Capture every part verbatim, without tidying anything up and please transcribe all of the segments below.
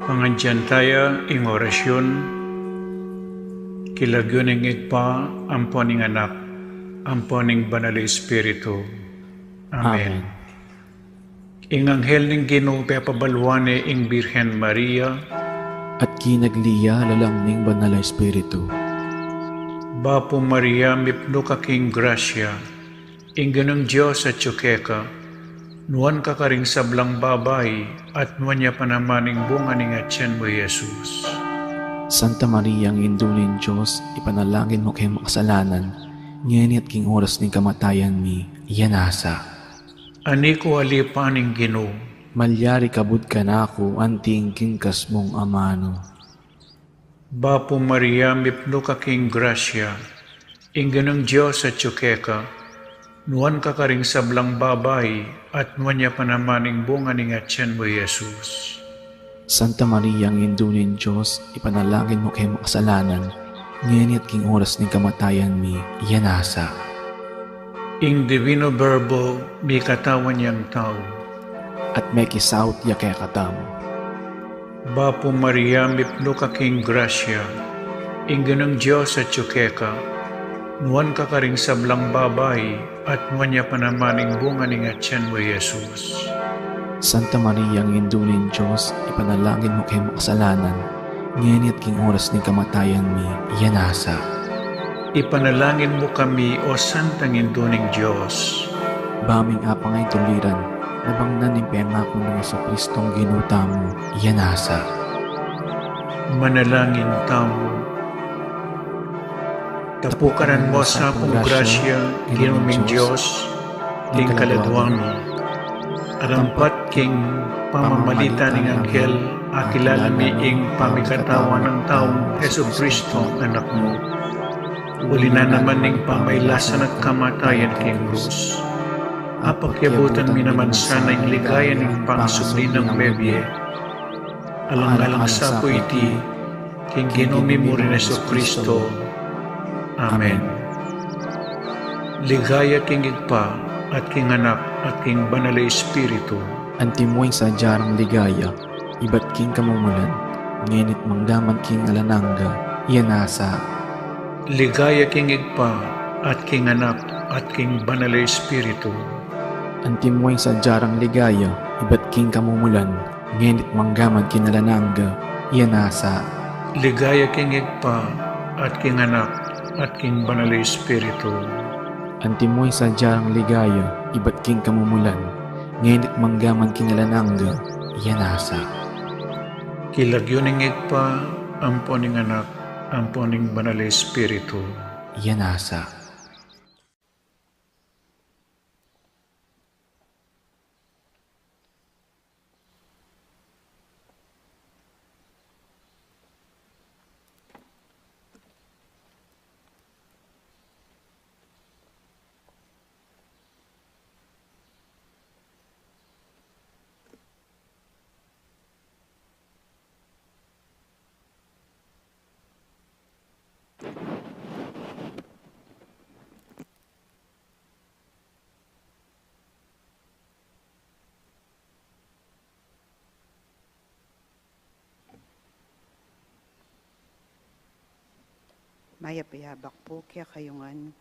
Pangadyan taya ing orasyun, king lagyu ning Ibpa, ampo ning Anak, ampo ning Banal a Espiritu. Amen. Amen. Ing anghel ning Ginu pepabaluan ne ing Birhen Maria. At kinagli ya lalam ning Banal a Espiritu. Bapu Maria, mipnu ka king grasya, ing Ginung Dios atyu keka, nuan ka karing sablang babai, at nuan ya pa naman ing bunga ning atyan mu, Jesus. Santa Maria, Indu ning Dios, ipanalangin mu kaming makasalanan, ngeni at king oras ning kamatayan mi. Amen. Ani ku alipan ing Ginu. Malyari kabud kanaku anti ing kingkas mung amanu. Bapu Maria, mipnu ka king grasya, ing Ginung Dios atyu keka, nuan ka karing sablang babai, at nuan ya pa naman ing bunga ning atyan mu, Jesus. Santa Maria, Indu ning Dios, ipanalangin mu kaming makasalanan, ngeni at king oras ning kamatayan mi. Amen. Ing Divino Verbo mikatawan yang tau. At mekisaut ya kekatamu. Bapu Maria, mipnu ka king grasya, ing Ginung Dios atyu keka, nuan ka karing sablang babai, at nuan ya pa naman ing bunga ning atyan mu, Jesus. Santa Maria, Indu ning Dios, ipanalangin mu kaming makasalanan, ngeni at king oras ning kamatayan mi. Amen. Ipanalangin mu kami, O Santang Indu ning Dios. Ba ming apang ay tuliran, nabangnan ning pengaku nang Jesucristong Ginu tamu. Amen. Manalangin tamu. Tapukanan mu sa pung grasya, Ginu ming Dios, king kaladua mi. Arampat king pamamalit ning anghel, akilala mi ing pamikatawan nang taung Jesucristo, Anak mu. Uli na naman ning pamailasan at kamatayan king krus, apakyabutan mi naman sana ing ligaya ning pangasubli nang mebie. Alang-alang sa pu iti, king Ginu mi mu ring Jesucristo. Amen. Ligaya king Ibpa, at king Anak, at king Banal a Espiritu. Antimo ing sadya rang ligaya, ibat king kamumulan, ngeni't manggaman king alang angga. Amen. Ligaya king Ibpa, at king Anak, at king Banal a Espiritu. Antimo ing sadya rang ligaya, ibat king kamumulan, ngeni't manggaman king alang angga. Amen. Ligaya king Ibpa, at king Anak, at king Banal a Espiritu. Antimo ing sadya rang ligaya, ibat king kamumulan, ngeni't manggaman king alang angga. Amen. King lagyu ning Ibpa, ampo ning Anak, ampo ning Banal a Espiritu. Amen. Mayap a yabak pu kekayu ngan.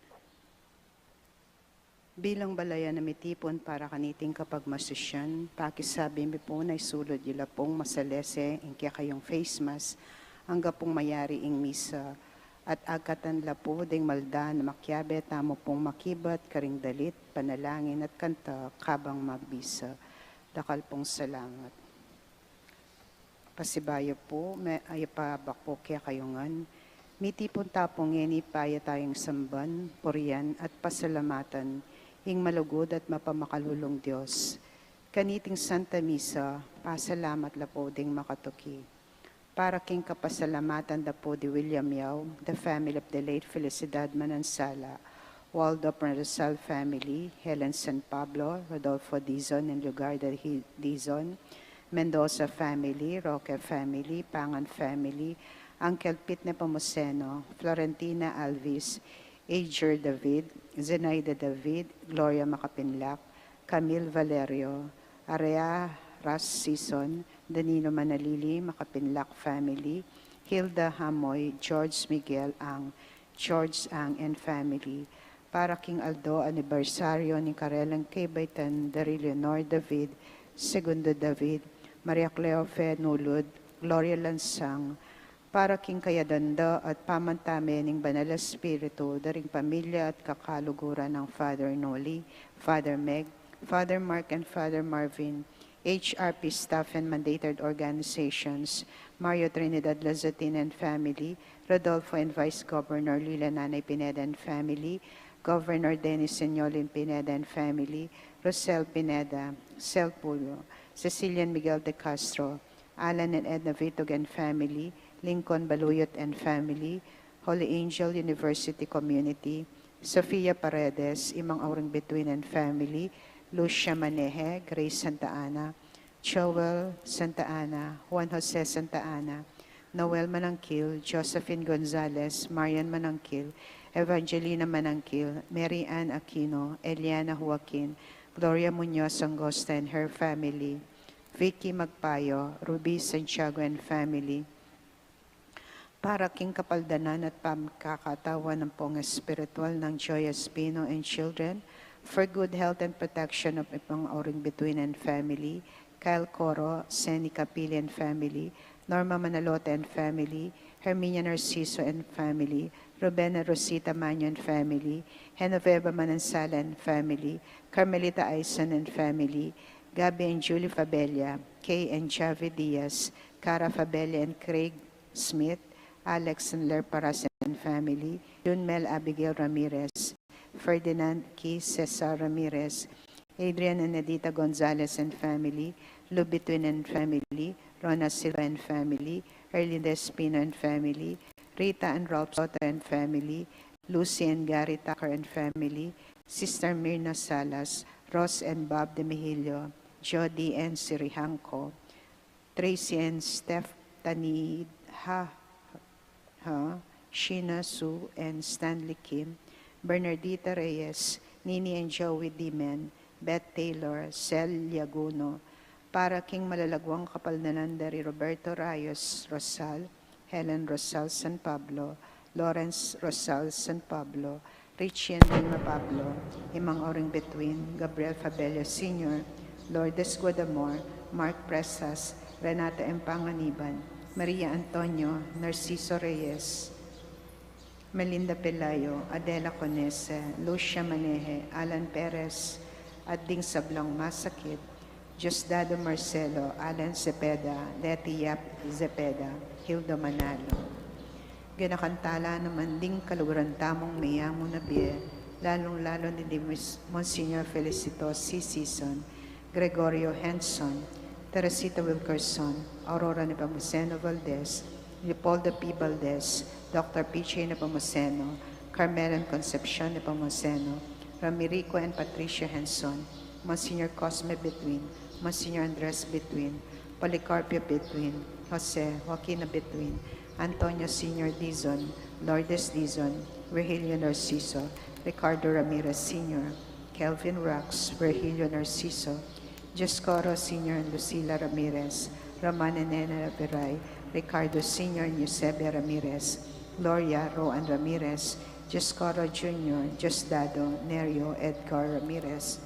Bilang balayan a mitipun para kaniting kapagmasusyan, pakisabi mi pu na isulud yu la pung masalese ing kekayung face mask, angga pung mayari ing misa, at agkatan la pu ding maldan a makiabe tamu pung makibat karing dalit, panalangin at kanta kabang magbisa. Dakal pung salamat. Pasibayu pu, mayap a yabak pu kekayu ngan. Mitipun ta pu ngeni para tayang samban, purian, at pasalamatan ing malugud at mapamakalulung Dios. Kaniting Santa Misa, pasalamat la pu ding makatuki. Para king kapasalamatan da pu di William Yao, the family of the late Felicidad Manansala, Waldorf Manansal family, Helen San Pablo, Rodolfo Dizon and Legarda Hi-, Dizon, Mendoza family, Roque family, Pangan family, Uncle Pete Nepomuceno, Florentina Alvis, Ager David, Zenaida David, Gloria Macapinlac, Camille Valerio, Area Ras Sison, Danilo Manalili, Makapinlak family, Hilda Hamoy, George Miguel Ang, George Ang and family, para king aldo anibersaryo ning karelang kebaitan da ri Leonor David, Segundo David, Maria Cleofe Nulud, Gloria Lansang, para king kayadanda at pamantame ning Banal Espiritu, da ring pamilya at kakaluguran nang Father Noli, Father Meg, Father Mark and Father Marvin, H R P staff and mandated organizations, Mario Trinidad Lazatin and family, Rodolfo and Vice Governor Lila Nanay Pineda and family, Governor Dennis Señolin Pineda and family, Rosel Pineda, Sel Pulo, Cecilian Miguel de Castro, Alan and Edna Vitug and family, Lincoln Baluyot and family, Holy Angel University Community, Sofia Paredes, Imang Auring Between and family, Lucia Maneje, Grace Santa Ana, Joel Santa Ana, Juan Jose Santa Ana, Noel Manangkil, Josephine Gonzalez, Marian Manangkil, Evangelina Manangkil, Mary Ann Aquino, Eliana Joaquin, Gloria Muñoz Angosta and her family, Vicky Magpayo, Ruby Santiago and family, para king kapaldanan at pamkakatawan ng pong espiritual ng Joy Espino and children, for good health and protection of Ipang Auring Between and family, Kyle Coro, Seni Capili and family, Norma Manalote and family, Herminia Narciso and family, Ruben and Rosita Manyo and family, Genoveva Manansala and family, Carmelita Aison and family, Gabby and Julie Fabella, Kay and Javi Diaz, Cara Fabella and Craig Smith, Alex and Lerparas and family, Junmel Abigail Ramirez, Ferdinand Key Cesar Ramirez, Adrian and Edita Gonzalez and family, Lubitwin and family, Rona Silva and family, Erlinda Espino and family, Rita and Ralph Soto and family, Lucy and Gary Tucker and family, Sister Mirna Salas, Ross and Bob De Mejillo, Jody and Sirihanco, Tracy and Steph Tanid, ha, ha, Sheena Sue and Stanley Kim, Bernardita Reyes, Nini and Joey Dimen, Beth Taylor, Cel Yaguno, para king malalagwang kapaldanan da ri Roberto Rayos Rosal, Helen Rosal San Pablo, Lawrence Rosal San Pablo, Richie and Vilma Pablo, Imang Auring Between, Gabriel Fabella Senior, Lourdes Guadamor, Mark Presas, Renata M. Panganiban, Maria Antonio, Narciso Reyes, Melinda Pelayo, Adela Conese, Lucia Maneje, Alan Perez, at ding sablang masakit, Diosdado Marcelo, Alan Cepeda, Leti Yap Cepeda, Hildo Manalo. Ganakantala naman ding kaluguran tamung meyamu na bie, lalung-lalo ni di Mis-, Monsignor Felicito C. Sison, Gregorio Henson, Teresita Wilkerson, Aurora Nepomuceno Valdez, Leopoldo P. Valdez, Doctor P J Nepomuceno, Carmela and Concepcion Nepomuceno, Ramirico and Patricia Henson, Monsignor Cosme Between, Monsignor Andres Between, Policarpio Between, Jose Joaquina Between, Antonio Senior Dizon, Lourdes Dizon, Virgilio Narciso, Ricardo Ramirez Senior, Kelvin Rox, Virgilio Narciso, Dioscoro Senior and Lucila Ramirez, Roman and Nena Viray, Ricardo Senior and Eusebia Ramirez, Gloria Roan Ramirez, Dioscoro Junior, Diosdado, Nerio Edgar Ramirez,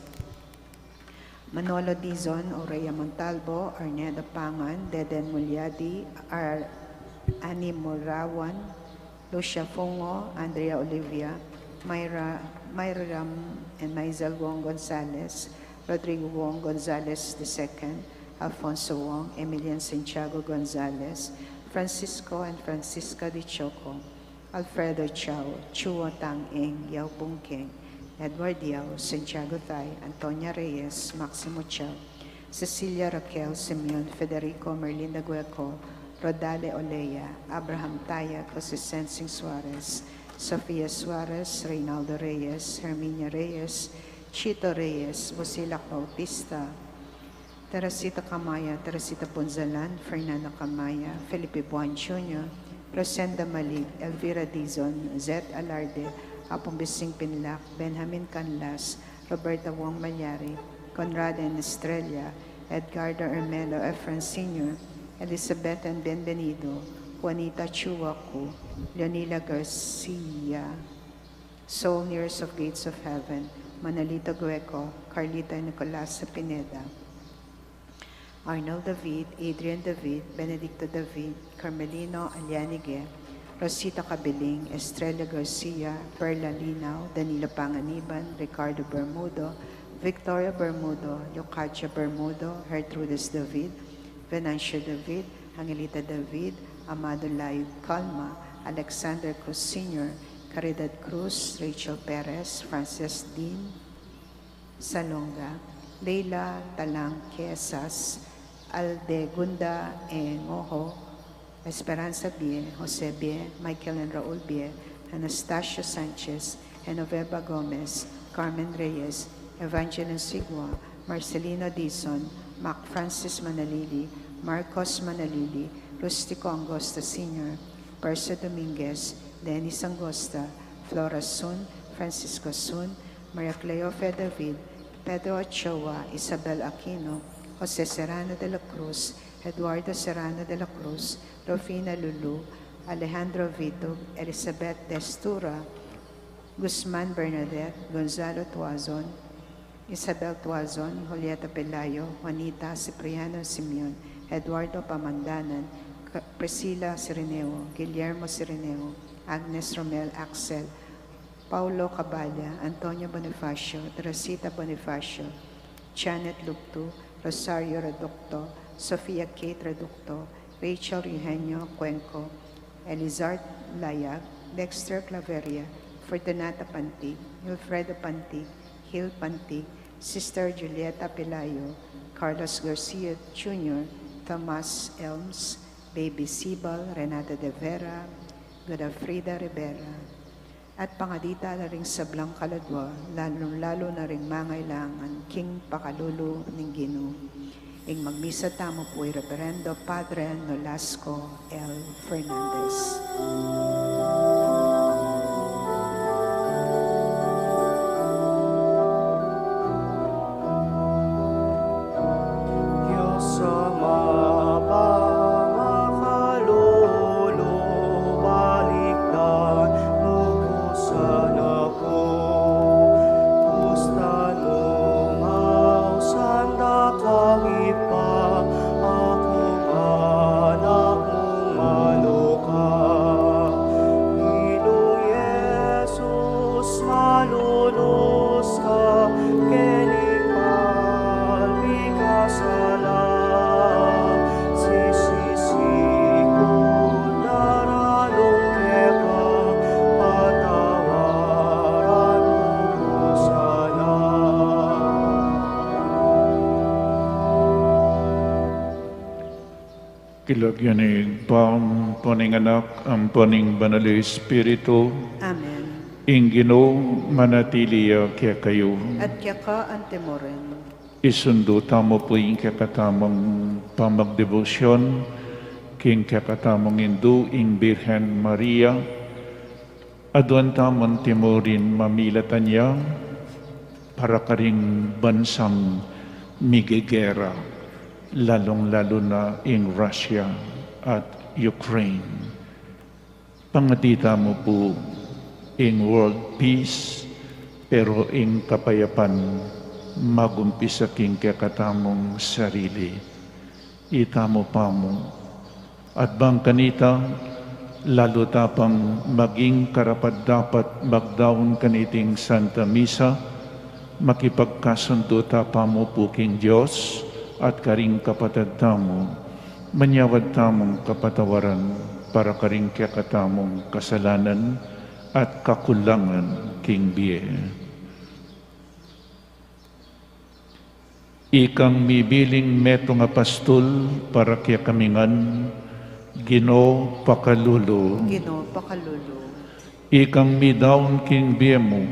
Manolo Dizon, Aurea Montalvo, Arneda Pangan, Deden Mulyadi, Ar-, Ani Murawan, Lucia Fungo, Andrea Olivia, Myra, Myram and Maisel Wong Gonzalez, Rodrigo Wong Gonzalez the second, Alfonso Wong, Emilian Santiago Gonzalez, Francisco and Francisca de Choco, Alfredo Chao, Chuo Tang Eng, Yao Bung Keng, Edward Yao, Santiago Tai, Antonia Reyes, Maximo Chao, Cecilia Raquel Simeon, Federico Merlinda Gueco, Rodale Olea, Abraham Tayag, Jose Sensing Suarez, Sofia Suarez, Reynaldo Reyes, Herminia Reyes, Chito Reyes, Busilak Bautista, Teresita Camaya, Teresita Punzalan, Fernando Camaya, Felipe Buan Junior, Rosenda Malig, Elvira Dizon, Zet Alarde, Apong Bising Pinlac, Benjamin Canlas, Roberta Wong Malyari, Conrad and Estrella, Edgardo Ermelo Efren Senior, Elizabeth and Bienvenido, Juanita Chua Cu, Leonila Garcia, Soul Nearest of Gates of Heaven, Manolito Gueco, Carlita Nicolasa Pineda, Arnold David, Adrian David, Benedicto David, Carmelino Alianige, Rosita Cabiling, Estrella Garcia, Perla Linao, Danilo Panganiban, Ricardo Bermudo, Victoria Bermudo, Leocadia Bermudo, Gertrudis David, Venancio David, Angelita David, Amado Layug Calma, Alexander Cruz Senior, Caridad Cruz, Rachel Perez, Frances Dean Salonga, Leila Talang Quesas, Aldegunda E. Ngoho, Esperanza Bie, Jose Bie, Michael and Raul Bie, Anastacio Sanchez, Genoveva Gomez, Carmen Reyes, Evangeline Sigua, Marcelino Dizon, Mac Francis Manalili, Marcos Manalili, Rustico Angosta Senior, Percy Dominguez, Dennis Angosta, Flora Sun, Francisco Sun, Maria Cleofe David, Pedro Ochoa, Isabel Aquino, Jose Serrano de la Cruz, Eduardo Serrano de la Cruz, Rufina Lulu, Alejandro Vitug, Elizabeth Destura, Guzman Bernadette, Gonzalo Tuazon, Isabel Tuazon, Julieta Pelayo, Juanita, Cipriano Simeon, Eduardo Pamandanan, Ca-, Priscilla Cirineo, Guillermo Cirineo, Agnes Romel Axel, Paulo Caballa, Antonio Bonifacio, Teresita Bonifacio, Janet Luptu, Rosario Reducto, Sofia Kate Reducto, Rachel Eugenio Cuenco, Elizard Layag, Dexter Claveria, Fortunata Pantig, Wilfredo Pantig, Gil Pantig, Sister Julieta Pelayo, Carlos Garcia Junior, Thomas Elms, Baby Sibal, Renata de Vera, Godofrida Rivera, at pangadita la ring sablang kaladwa, lalung-lalu na ring mangailangan king pakalulu ning Ginu. Ing magmisa tamu pu i Reverendo Padre Nolasco L. Fernandez. Dios Ama, pamakalulu, balikdan mu ku sana ku. Pusta nung ausan da kang Ibpa, akung anak mung manuka. Ginung Jesus, malunus ka, keni palpika sala, sisisi ku daralung keka, patawaran mu ku sana. King lagyu ning Ibpa, ampo ning Anak, ampo ning Banal a Espiritu. Amen. Ing Ginu manatili ya kekayu. At keka anti mu rin. Isundu tamu pu ing kekatamung pamagdebosyon king kekatamung Indu, ing Birhen Maria. Aduan tamu anti mu rin mamilatan ya para karing bansang migegera, lalung-lalu na ing Russia at Ukraine. Pangadi tamu pu ing world peace, pero ing kapayapan magumpisa king kekatamung sarili. Itamu pamu. At bang kanita, lalu ta pang maging karapat-dapat magdaun kaniting Santa Misa, makipagkasundu ta pamu pu king Dios at karing kapatad tamu, manyawad tamung kapatawaran para karing kekatamung kasalanan at kakulangan king bie. Ikang mibiling metung a pastul para kekami ngan, Ginu pakalulu. Ginu pakalulu. Ikang midaun king bie mu,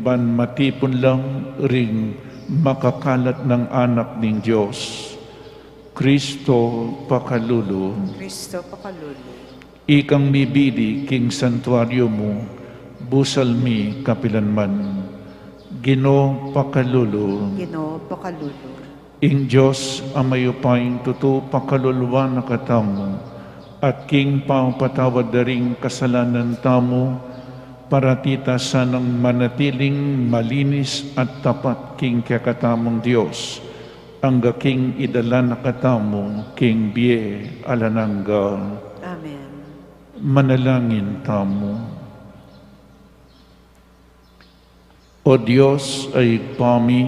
ban matipun lang ring makakalat nang anak ning Dios, Kristo pakalulu. Kristo pakalulu. Ikang mibili king santuaryo mu, busal mi kapilanman, Ginu pakalulu. Ginu pakalulu. Ing Dios a mayupayang tutu pakaluluan na katamu, at king pamapatawad da ring kasalanan tamu, parati ta sanang manatiling malinis at tapat king kekatamung Dios, angga king idala na katamu king bie alang angga. Amen. Manalangin tamu. O Dios a Ibpa mi,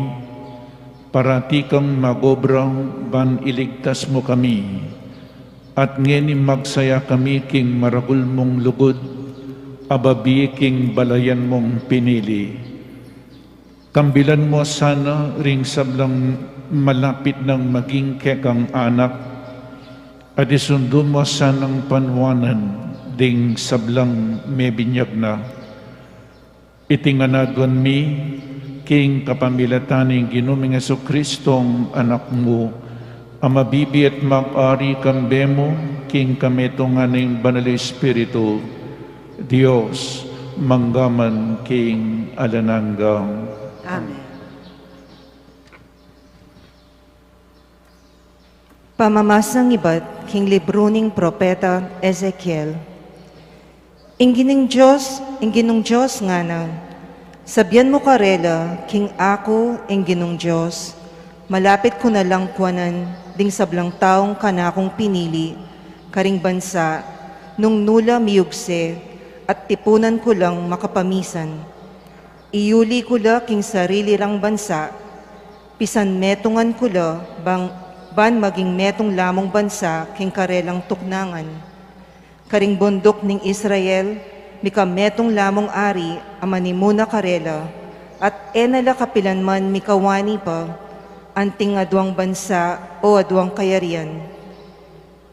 parati kang mag-obra ban iligtas mu kami, at ngeni magsaya kami king maragul mung lugud, a babie king balayan mung pinili. Kambilan mu sana ring sablang malapit nang maging kekang anak, at isundu mu sanang panuanan ding sablang mebinyag na. Iti ngan aduan mi king kapamilatan ning Ginu ming Jesucristong Anak mu, a mabibie at mag-ari kambe mu king kametungan ning Banal Espiritu, Dios, manggaman king alang angga. Amen. Pamamasang ibat king libru ning propeta Ezekiel. Ing Ginung Dios, ing Ginung Dios ngana, sabian mu karela king aku, ing Ginung Dios, malapit ku na lang kuanan ding sablang taung kanakung pinili karing bansa, nung nu la miyugse at tipunan ku lang makapamisan. Iyuli ku la king sarili rang bansa, pisanmetungan ku la bang, ban maging metung lamung bansa king karelang tuknangan. Karing bunduk ning Israel, mikametung lamung ari a manimuna karela, at e na la kapilan man mikawani pa, anting aduang bansa o aduang kayarian.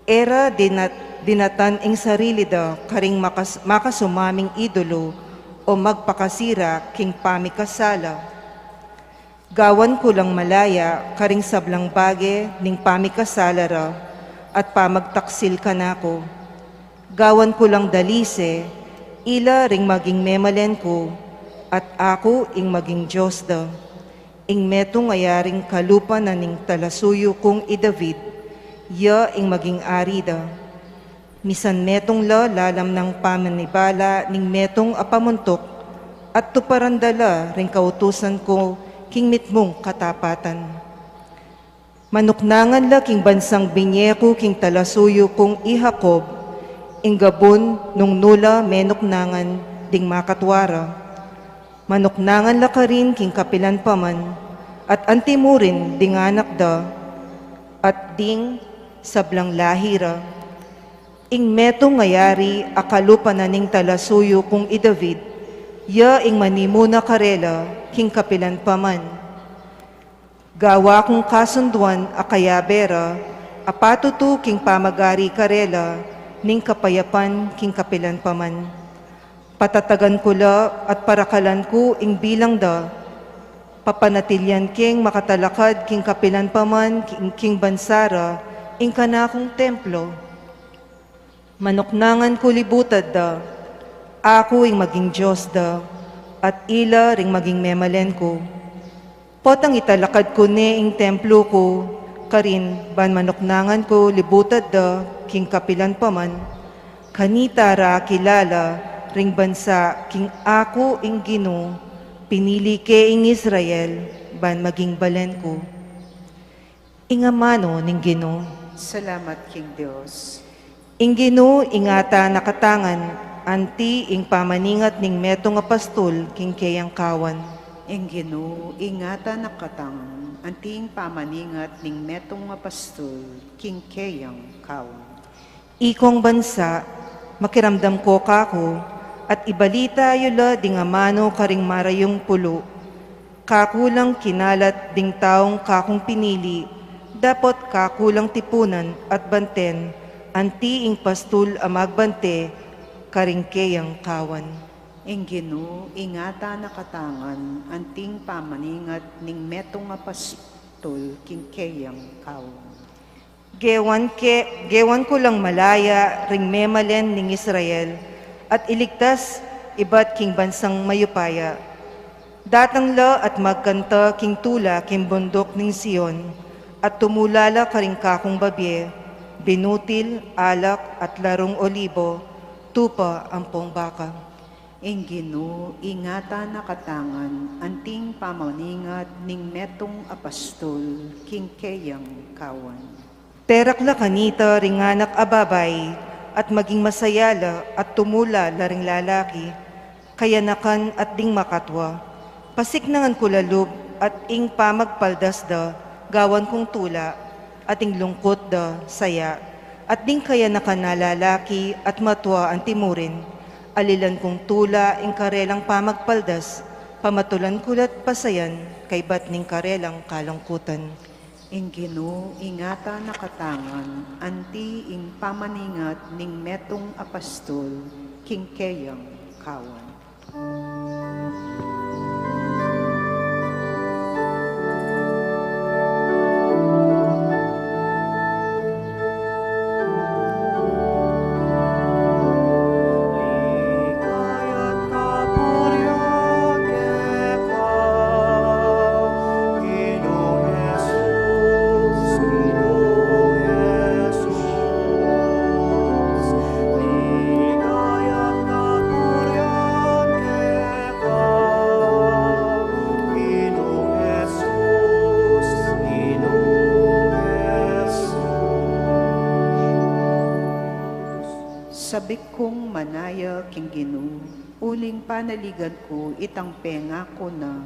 E ra dinat-, dinatan ing sarili da karing makas-, makasumaming idolo o magpakasira king pamikasala. Gawan ku lang malaya karing sablang bage ning pamikasala ra at pamagtaksil kanaku. Gawan ku lang dalise, ila ring maging memalen ku, at aku ing maging Dios da. Ing metung a yaring kalupa na ning talasuyu kung i David, ya ing maging ari da. Misan metung la lalam nang pamanibala ning metung a pamuntuk, at tuparan da la ring kautusan ku king mitmung katapatan. Manuknangan la king bansang binye ku king talasuyu kung i Jacob, ing gabun nung nu la menuknangan ding makatua ra. Manuknangan la karin king kapilan pa man, at antimurin ding anak da, at ding sablang lahi ra. Ing metung a yari a kalupa na ning talasuyu kung i David, ya ing manimuna karela king kapilan pa man. Gawa kung kasunduan a kayabe ra, a patutu king pamagari karela ning kapayapan king kapilan pa man. Patatagan ku la at parakalan ku ing bilang da. Papanatilian keng makatalakad king kapilan pa man king, king bansa ra ing kanakung templo. Manuknangan ku libutad da, aku ing maging Dios da, at ila ring maging memalen ku. Potang italakad ku ne ing templo ku karin, ban manuknangan ku libutad da king kapilan pa man, kanita ra akilala ring bansa king aku ing Ginu, pinili ke ing Israel, ban maging balen ku. Ing amanu ning Ginu. Salamat king Dios. Ing Ginu ing atang katangan, anti ing pamaningat ning metung a pastul king keyang kawan. Ing Ginu ing atang katangan, anti ing pamaningat ning metung a pastul king keyang kawan. Ikong bansa, makiramdam ko kaku, at ibalita yu la ding amanu karing marayung pulu. Kaku lang kinalat ding taung kakung pinili, dapot kaku lang tipunan at banten, anti ing pastul a magbante karing keyang kawan. Ing Ginu ing atang katangan, anting pamaningat ning metung a pastul king keyang kawan. Gewan ke, gewan ku lang malaya ring memalen ning Israel, at iligtas ibat king bansang mayupaya. Datang la at magkanta king tula king bunduk ning Sion, At tumula la karing kakung babie, binutil, alak, at larung olibo, tupa ampong baka. Ing Ginu, ingatan na katangan, anting pamaningat ning metung apostol, king keyang kawan. Perak la kanita ring anak a babai, at maging masaya la, at tumula la ring lalaki, kayanakan at ding makatua. Pasiknangan ku la lub, at ing pamagpaldas da, gawan kung tula, at ing lungkut da, saya, at ding kayanakan a lalaki, at matua antimurin, alilan kung tula ing karelang pamagpaldas, pamatulan ku la't pasayan, kaybat ning karelang kalungkutan. Ing Ginu, ingatan na katangan, anti ing pamaningat ning metung apostol, king keyang kawan. Sabik kung manaya king Ginu, uling panaligan ku itang pengaku na,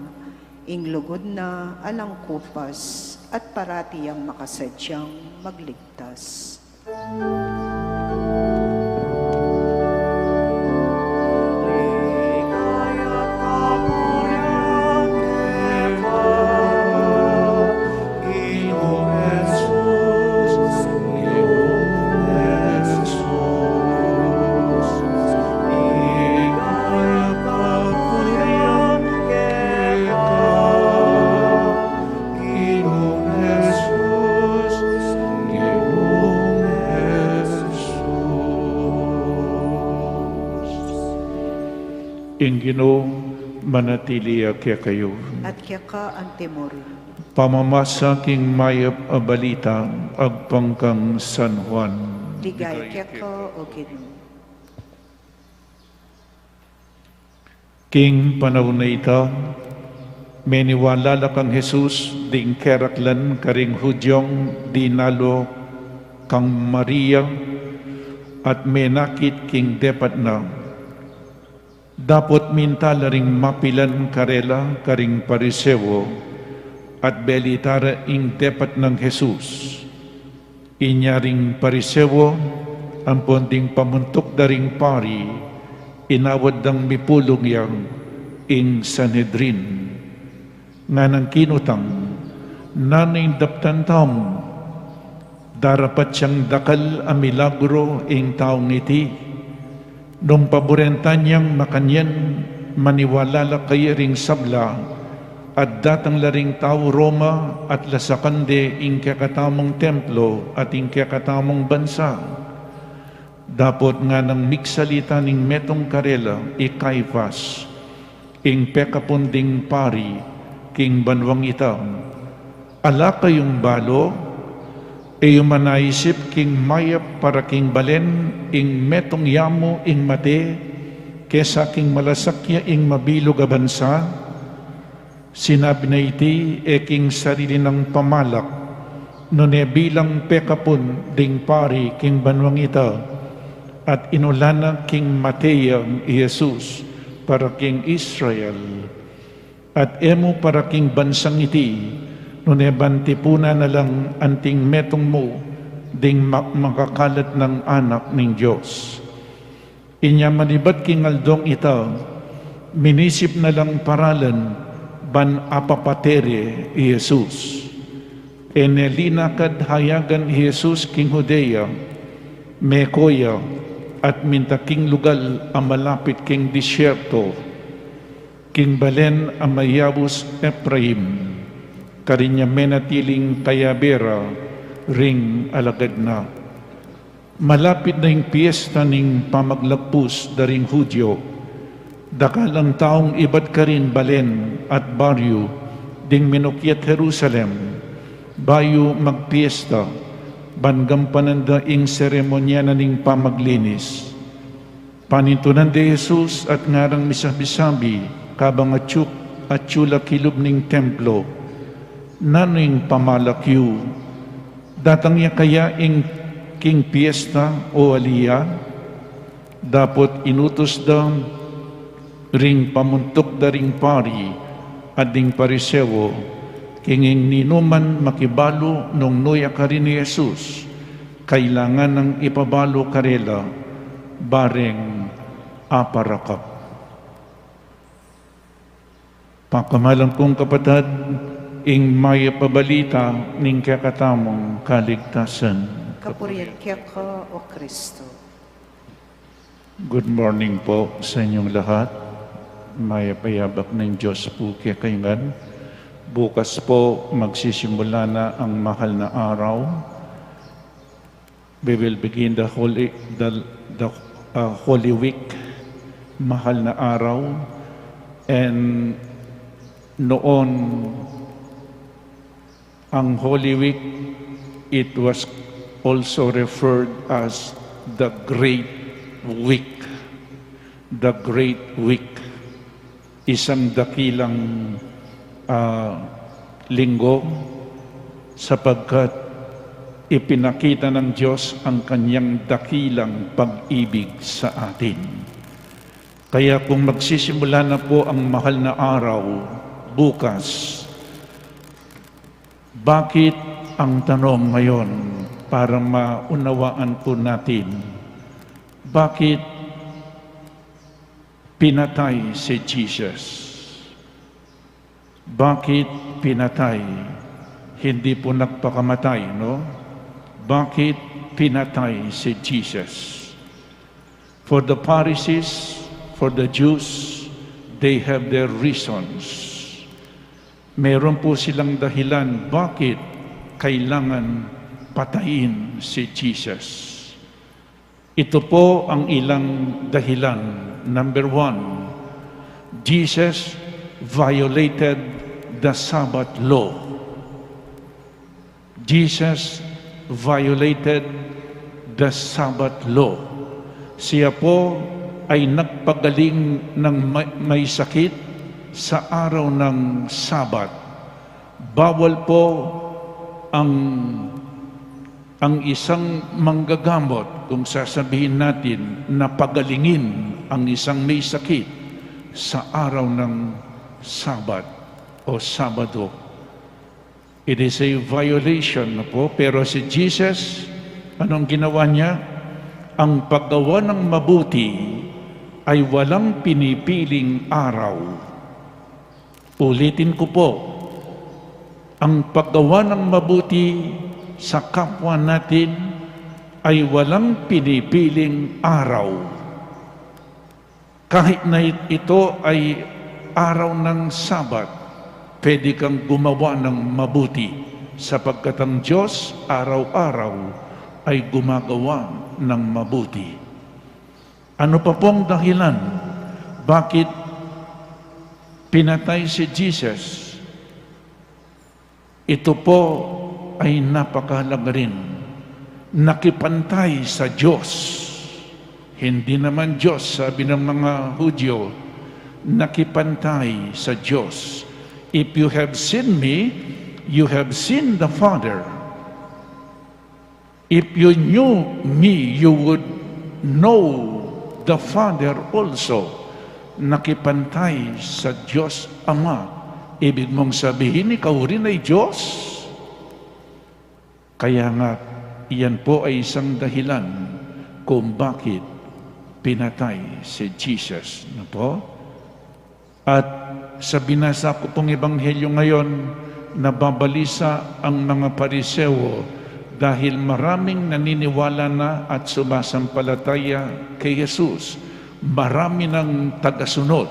ing lugud na alang kupas, at parati yang makasadyang magligtas. Ginung Jesus, Ginung Jesus. Ing Ginu manatili ya kekayu. At keka antimurin. Pamamasa king mayap a balita agpang kang San Juan. Ligaya keka, O Ginu. King panaun a ita, meniwala la kang Jesus ding keraklan karing Hudiong dinalu kang Maria, at menakit king depat na. Dapot minta la ring mapilan karela karing Pariseo, at belita ra ing depat nang Jesus. Inya ring Pariseo ampon ding pamuntuk da ring pari, inawad dang mipulung ya ing Sanhedrin. Nganang kinutang, nanu ing daptan tamu? Darapat yang dakal a milagro ing taung iti. Nung paburentan yang makanyan, maniwala la kaya ring sabla, at datang la ring tau Roma at lasakan de ing kekatamung templo at ing kekatamung bansa. Dapot nganang migsalita ning metung karela i Caifas, ing pekapun ding pari king banuang ita. Ala kayung balu? E yu manaisip king mayap para king balen ing metung yamu ing mate, kesa king malasakya ing mabilug a bansa? Sinabi na iti e king sarili nang pamalak, nune bilang pekapun ding pari king banuang ita, at inulan na king mate yang i Jesus para king Israel. At e mu para king bansang iti, nune ban tipunan na lang anting metung mu ding ma-, makakalat nang anak ning Dios. Inya manibat king aldong ita, minisip na lang paralan ban apapate re i Jesus. E ne linakad hayagan i Jesus king Judea, meko ya, at minta king lugal a malapit king disyerto, king balen a mayaus Efraim, karin ya menatiling kayabe ra ring alagad na. Malapit na ing piesta ning pamaglagpus da ring Judio. Dakal ang taung ibat karin balen at baryu ding minukyat Jerusalem, Bayu magpiesta, ban gampanan da ing seremonya na ning pamaglinis. Panintunan de Jesus at ngarang misabi-sabi, kabang atyu, atyu la kilub ning templo, "Nanu ing pamalak yu? Datang ya kaya ing king piesta o ali ya?" Dapot inutus da ring pamuntuk da ring pari at ding Pariseo, king ninuman makibalu nung nu ya karin i Jesus, kailangan nang ipabalu karela, bareng aparakap. Pakamalan kung kapatad, ing mayap a balita ning kekatamung kaligtasan. Kapurian keka, O Kristo. Good morning po sa inyong lahat. Mayap a yabak ning Diyos po kekayu ngan. Bukas po, magsisimula na ang mahal na araw. We will begin the Holy, the, the, uh, Holy Week, mahal na araw. And noon, ang Holy Week, it was also referred as the Great Week. The Great Week. Isang dakilang, ah, linggo, sapagkat ipinakita ng Diyos ang kanyang dakilang pag-ibig sa atin. Kaya kung magsisimula na po ang mahal na araw, bukas, bakit, ang tanong ngayon, para maunawaan po natin, bakit pinatay si Jesus? Bakit pinatay? Hindi po nagpakamatay, no? Bakit pinatay si Jesus? For the Pharisees, for the Jews, they have their reasons. Meron po silang dahilan bakit kailangan patayin si Jesus. Ito po ang ilang dahilan. Number one, Jesus violated the Sabbath law. Jesus violated the Sabbath law. Siya po ay nagpagaling ng may, may sakit sa araw ng Sabat. Bawal po ang, ang isang manggagamot, kung sasabihin natin na pagalingin ang isang may sakit sa araw ng Sabat o Sabado. It is a violation na po. Pero si Jesus, anong ginawa niya? Ang paggawa ng mabuti ay walang pinipiling araw. Ulitin ko po, ang paggawa ng mabuti sa kapwa natin ay walang pinipiling araw. Kahit na it-, ito ay araw ng Sabat, pwede kang gumawa ng mabuti, sapagkat ang Diyos araw-araw ay gumagawa ng mabuti. Ano pa pong dahilan bakit pinatay si Jesus? Ito po ay napakahalaga rin. Nakipantay sa Diyos. Hindi naman Diyos, sabi ng mga Hudyo, nakipantay sa Diyos. "If you have seen me, you have seen the Father." If you knew me, you would know the Father also. Nakipantay sa Diyos Ama. Ibig mong sabihin, ikaw rin ay Diyos? Kaya nga, iyan po ay isang dahilan kung bakit pinatay si Jesus. Ano po? At sa binasa ko pong ebanghelyo ngayon, nababalisa ang mga Pariseo dahil maraming naniniwala na at sumasampalataya kay Jesus. Marami ng tagasunod.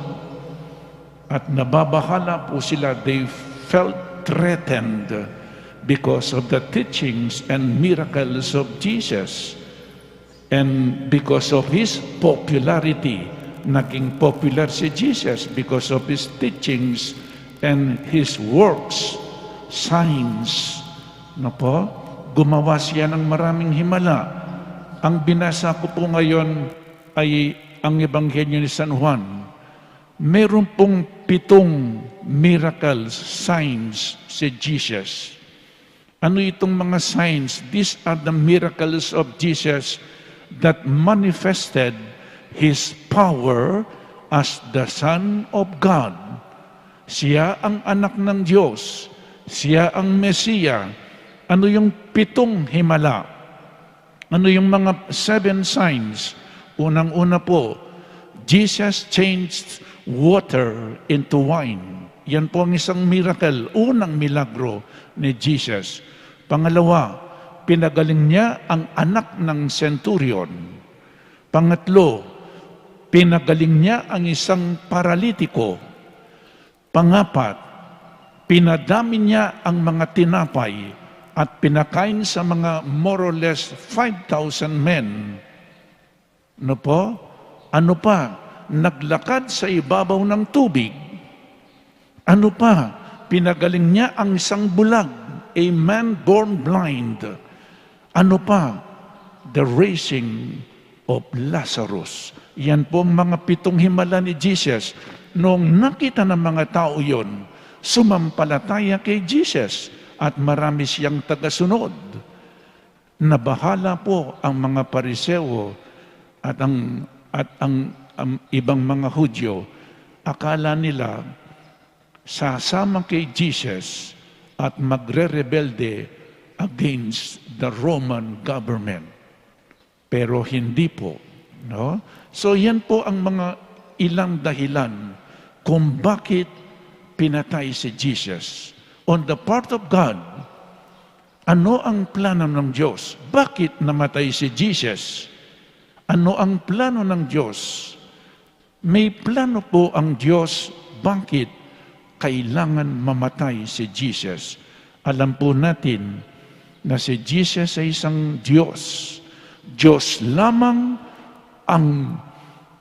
At nababahala po sila, they felt threatened because of the teachings and miracles of Jesus. And because of his popularity, naging popular si Jesus because of his teachings and his works, signs, No po? Gumawa siya ng maraming himala. Ang binasa ko po ngayon ay ang Ebanghelyo ni San Juan. Meron pong pitong miracles, signs, si Jesus. Ano itong mga signs? These are the miracles of Jesus that manifested His power as the Son of God. Siya ang anak ng Diyos. Siya ang Mesiya. Ano yung pitong himala? Ano yung mga seven signs? Unang-una po, Jesus changed water into wine. Yan po ang isang miracle, unang milagro ni Jesus. Pangalawa, pinagaling niya ang anak ng centurion. Pangatlo, pinagaling niya ang isang paralitiko. Pangapat, pinadami niya ang mga tinapay at pinakain sa mga more or less five thousand men. Ano po? Ano pa? Naglakad sa ibabaw ng tubig. Ano pa? Pinagaling niya ang isang bulag, a man born blind. Ano pa? The raising of Lazarus. Yan po ang mga pitong himala ni Jesus. Noong nakita ng mga tao yon, sumampalataya kay Jesus at marami siyang tagasunod. Nabahala po ang mga Pariseo at ang, at ang, ang ibang mga Hudyo. Akala nila sasama kay Jesus at magrerebelde against the Roman government. Pero hindi po, no? So, yan po ang mga ilang dahilan kung bakit pinatay si Jesus. On the part of God, ano ang plano ng Diyos? Bakit namatay si Jesus? Ano ang plano ng Diyos? May plano po ang Diyos bakit kailangan mamatay si Jesus. Alam po natin na si Jesus ay isang Diyos. Diyos lamang ang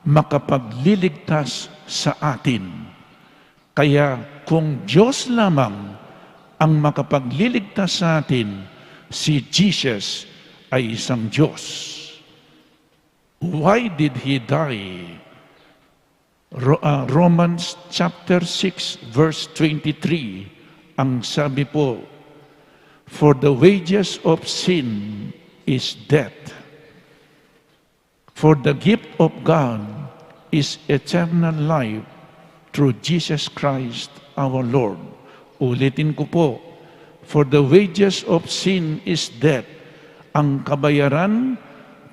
makapagliligtas sa atin. Kaya kung Diyos lamang ang makapagliligtas sa atin, si Jesus ay isang Diyos. Why did he die? Ro-, ah, Romans chapter six, verse twenty-three, ang sabi po, "For the wages of sin is death. For the gift of God is eternal life through Jesus Christ our Lord." Ulitin ko po, "For the wages of sin is death." Ang kabayaran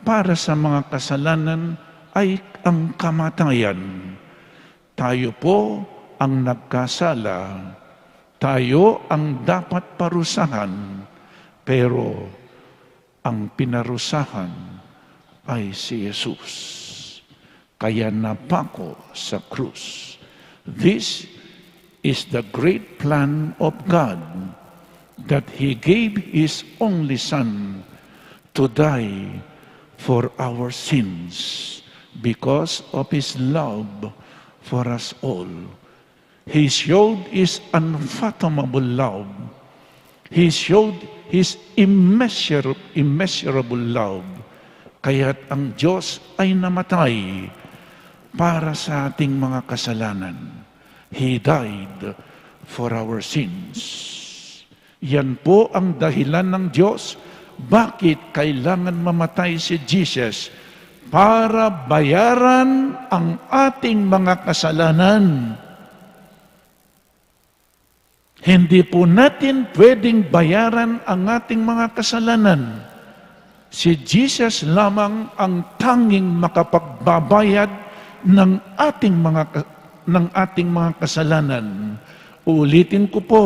para sa mga kasalanan ay ang kamatayan. Tayo po ang nagkasala, tayo ang dapat parusahan, pero ang pinarusahan ay si Jesus. Kaya napako sa krus. This is the great plan of God, that He gave His only Son to die for our sins because of His love for us all. He showed His unfathomable love. He showed His immeasur-, immeasurable love. Kaya't ang Diyos ay namatay para sa ating mga kasalanan. He died for our sins. Yan po ang dahilan ng Diyos bakit kailangan mamatay si Jesus, para bayaran ang ating mga kasalanan. Hindi po natin pwedeng bayaran ang ating mga kasalanan. Si Jesus lamang ang tanging makapagbabayad ng ating mga ka-, ng ating mga kasalanan. Ulitin ko po,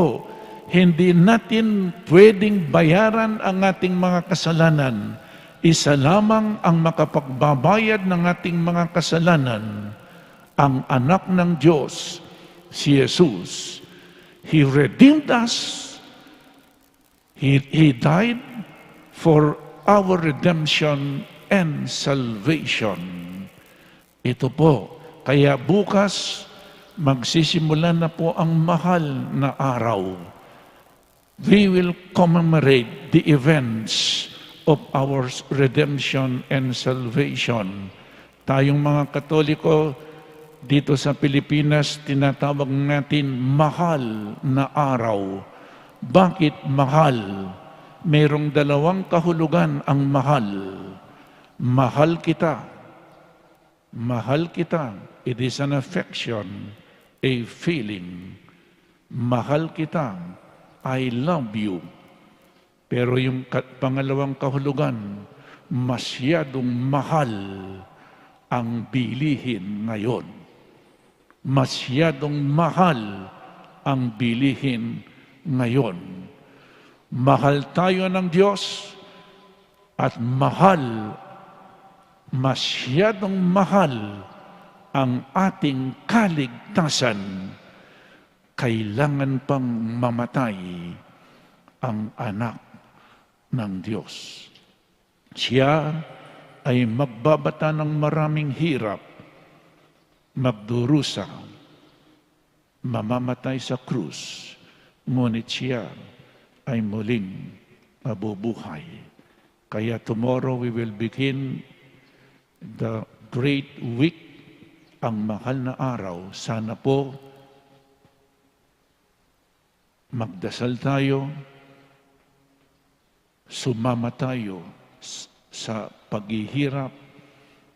hindi natin pwedeng bayaran ang ating mga kasalanan. Isa lamang ang makapagbabayad ng ating mga kasalanan, ang Anak ng Diyos, si Jesus. He redeemed us. He, He died for our redemption and salvation. Ito po, kaya bukas magsisimula na po ang mahal na araw. We will commemorate the events of our redemption and salvation. Tayong mga Katoliko dito sa Pilipinas, tinatawag natin mahal na araw. Bakit mahal? Merong dalawang kahulugan ang mahal. Mahal kita. Mahal kita. It is an affection, a feeling. Mahal kita. I love you. Pero yung ka-, pangalawang kahulugan, masyadong mahal ang bilihin ngayon. Masyadong mahal ang bilihin ngayon. Mahal tayo ng Diyos at mahal, masyadong mahal ang ating kaligtasan. Kailangan pang mamatay ang Anak ng Diyos. Siya ay magbabata ng maraming hirap, magdurusa, mamamatay sa krus, ngunit siya ay muling mabubuhay. Kaya tomorrow we will begin the great week, ang mahal na araw. Sana po magdasal tayo, sumama tayo s-, sa paghihirap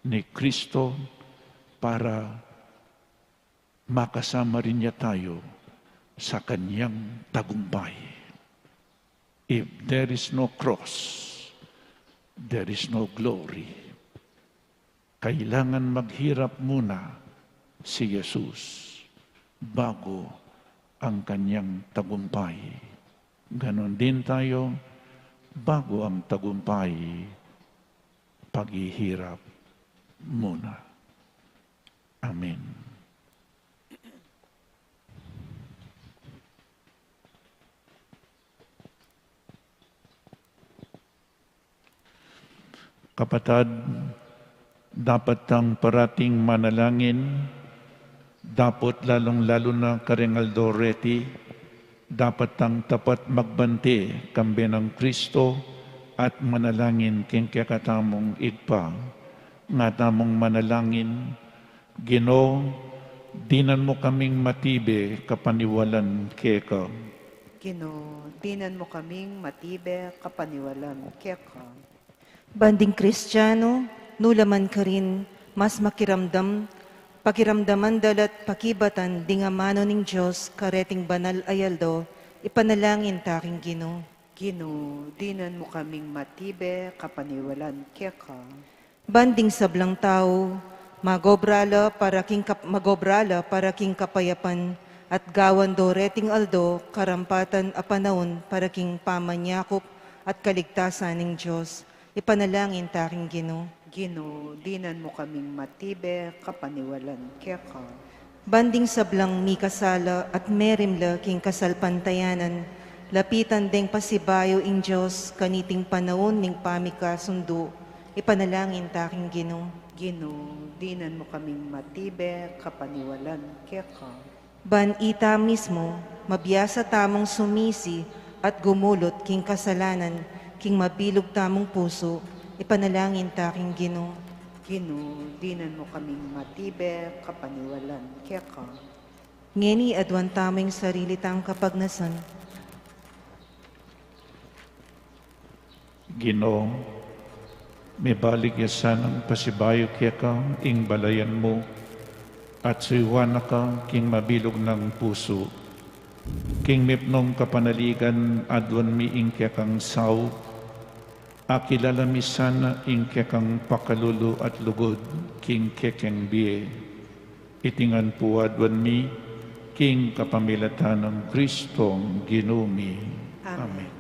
ni Kristo para makasama rin niya tayo sa kanyang tagumpay. If there is no cross, there is no glory. Kailangan maghirap muna si Jesus bago ang kanyang tagumpay. Ganon din tayo, bago ang tagumpay, paghihirap muna. Amen. Kapatad, dapat tang parating manalangin, dapot lalung-lalu na kareng aldo reti, dapat tang tapat magbante kambe nang Kristo at manalangin king kekatamung Ibpa. Nga tamung manalangin, Ginu, dinan mu kaming matibe kapaniwalan keka. Ginu, dinan mu kaming matibe kapaniwalan keka. Ban ding Kristiano, nu la man karin mas makiramdam, pakiramdaman da la't pakibatan ding amanu ning Dios kareting banal a aldo, ipanalangin ta king Ginu. Ginu, dinan mu kaming matibe kapaniwalan keka. Ban ding sablang tau, magobra la para king kap-, magobra la para king kapayapan, at gawan do reting aldo karampatan a panaun para king pamanyakup at kaligtasan ning Dios. Ipanalangin ta king Ginu. Ginu, dinan mu kaming matibe kapaniwalan keka. Ban ding sablang mikasala at merimla king kasalpantayanan, lapitan deng pasibayu ing Dios kaniting panaun ning pamikasundu, ipanalangin ta king Ginu. Ginu, dinan mu kaming matibe kapaniwalan keka. Ban ita mismu, mabiasa tamung sumisi at gumulut king kasalanan, king mabilug tamung pusu, ipanalangin ta king Ginu. Ginu, dinan mu kaming matibe kapaniwalan keka. Ngeni aduan tamu ing sarili tang kapagnasan. Ginu, mibalik ya sanang pasibayu keka ing balayan mu, at suyuan na ka king mabilug nang pusu. King mipnung kapanaligan aduan mi ing kekang saup, akilala mi sana ing kekang pakalulu at lugud king kekeng bie. Iti ngan pu aduan mi king kapamilatan nang Kristong Ginu mi. Amen. Amen.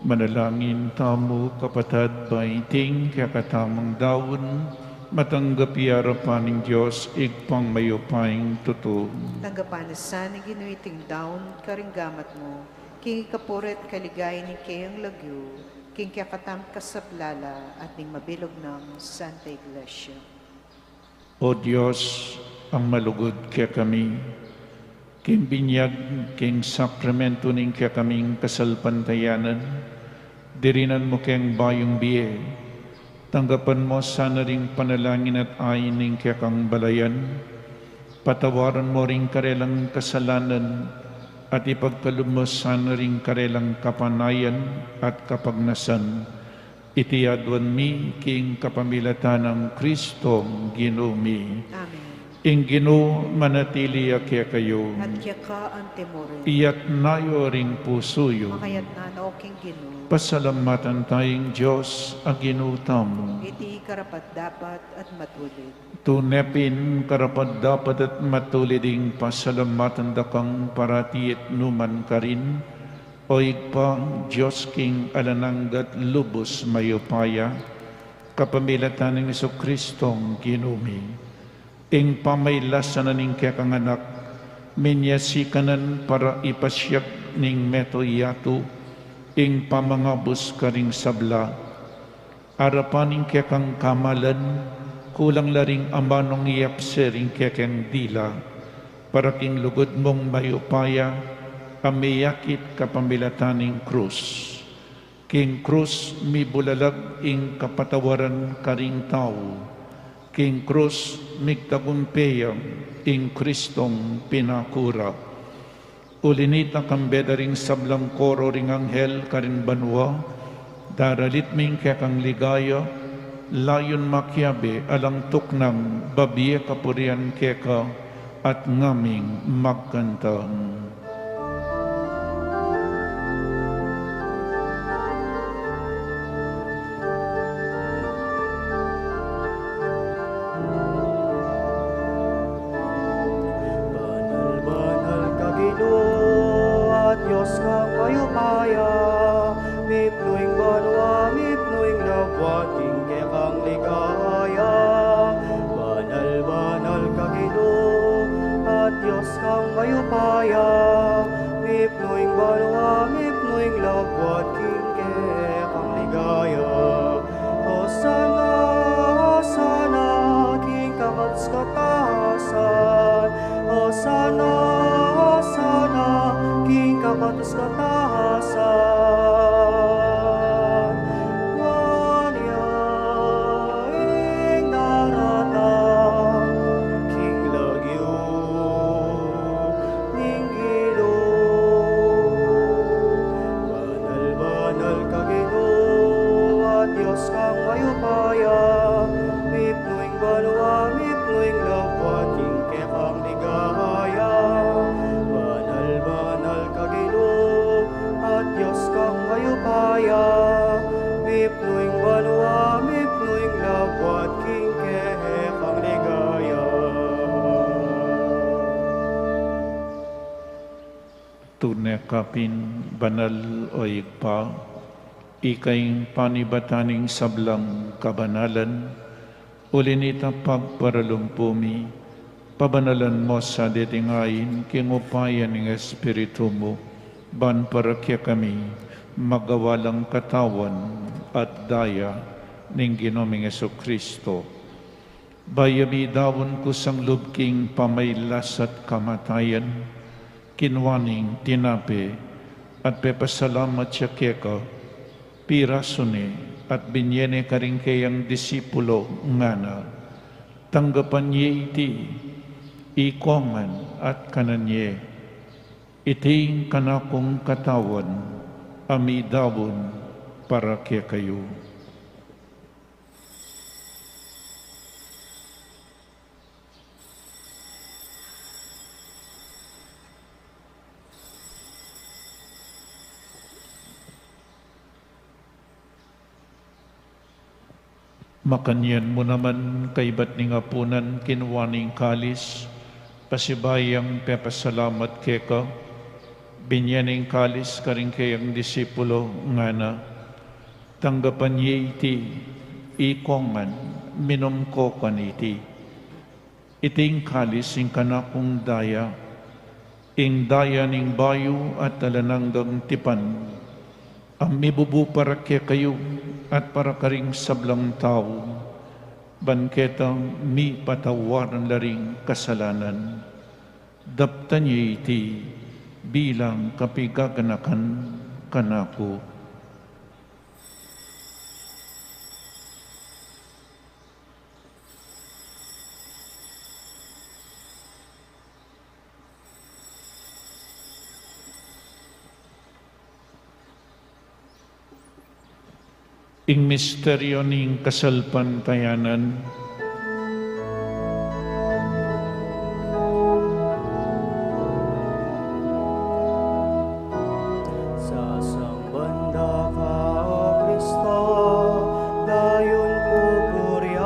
Manalangin tamu, kapatad, ba iting kekatamung daun matanggap ya arapan ning Dios Ibpang mayupayang tutu. Tanggapan na sa ning Ginu iting daun karing gamat mu, king ikapuri't kaligayan ning keyang lagyu, king kekatamung kasaplalan at ning mabilug nang Santa Iglesia. O Dios, a malugud kekami, king binyag king sakramentu ning kekaming kasalpantayanan, dirinan mu keng bayung bie. Tanggapan mu sana ring panalangin at ain ning kekang balayan. Patawaran mu ring karelang kasalanan at ipagkalub mu sana ring karelang kapanayan at kapagnasan. Iti aduan mi king kapamilatan nang Kristong Ginu mi. Amen. Ing Ginu manatili ya kekayu. At keka antimurin. Iyatna yu ring pusu yu. Makayatna no king Ginu. Pasalamatan taya ing Dios a Ginu tamu. Iti karapat-dapat at matulid. Tune pin karapat-dapat at matulid ing pasalamatan da kang parati at nukarin man, O Ibpa, Dios king alang angga at lubus mayupaya, kapamilatan nang Jesukristong Ginu mi. Ing pamailasan na ning kekang Anak, minyasikanan para ipasiag ning mabilug a yatu ing pamangabus karing sabla. Arapan ning kekang kamalan, kulang la ring amanung iyapse ring kekeng dila, para king lugud mung mayupaya, a miyakit kapamilatan ning krus. King krus mibulalag ing kapatawaran karing tau. King krus migtagumpe ya ing Kristong pinakura. Uli nita, kambe da ring sablang koro ring anghel karin banua, daralit mi ing kekang ligaya, layun makiabe alang tuknang babie kapurian keka at ngaming magkanta. Banal, banal ka Ginu, a Dios kang mayupaya, mipnu ing banua, mipnu ing labuad king kekang ligaya. Banal, banal ka Ginu, a Dios kang mayupaya, mipnu ing banua, mipnu ing labuad king kekang ligaya. Hosana, hosana, king kakatas-katasan. Hosana, hosana, king kakatas-katasan. Nuan ya ing daratang king lagyu ning Ginu. Banal, banal ka Ginu, a Dios kang mayupaya, mipnu ing banua, mipnu ing labuad king kekang ligaya. Banal, banal ka Ginu, a Dios kang mayupaya, mipnu ing banua, mipnu ing labuad king kekang ligaya. Tune ka pin banal, o Ibpa, ika ing panibatan ning sablang kabanalan. Uli nita, pagparalumpu mi, pabanalan mu sa deting ain king upaya ning Espiritu mu, ban para kekami magawa lang katawan at daya ning Ginu ming Jesucristo. Bayu mi daun kusang lub king pamailas at kamatayan, kinua ne ing tinape at pepasalamat ya keka, pirasu ne at binye ne karing keyang disipulu, ngana: Tanggapan ye iti, ikong ngan at kanan ye. Iti ing kanakung katawan, a midaun para kekayu. Makanyan mu naman, kaibat ning apunan, kinua ne ing kalis, pasibayu yang pepasalamat keka, Binie ne ing kalis karing kayang disipulo, ngana: Tanggapan ye iti, ikongan, minum ko kaniti. Iti ing kalis ning kanakung daya, ing daya ning bayu at alang anggang tipan, a mibubu para kekayu at para karing sablang tau, ban ketang mipatawaran la ring kasalanan. Daptan ye iti bilang kapigaganakan kanaku. Ing misteryo ning kasalpantayanan. Sasamban da ka, O Kristo, dayun pupurian,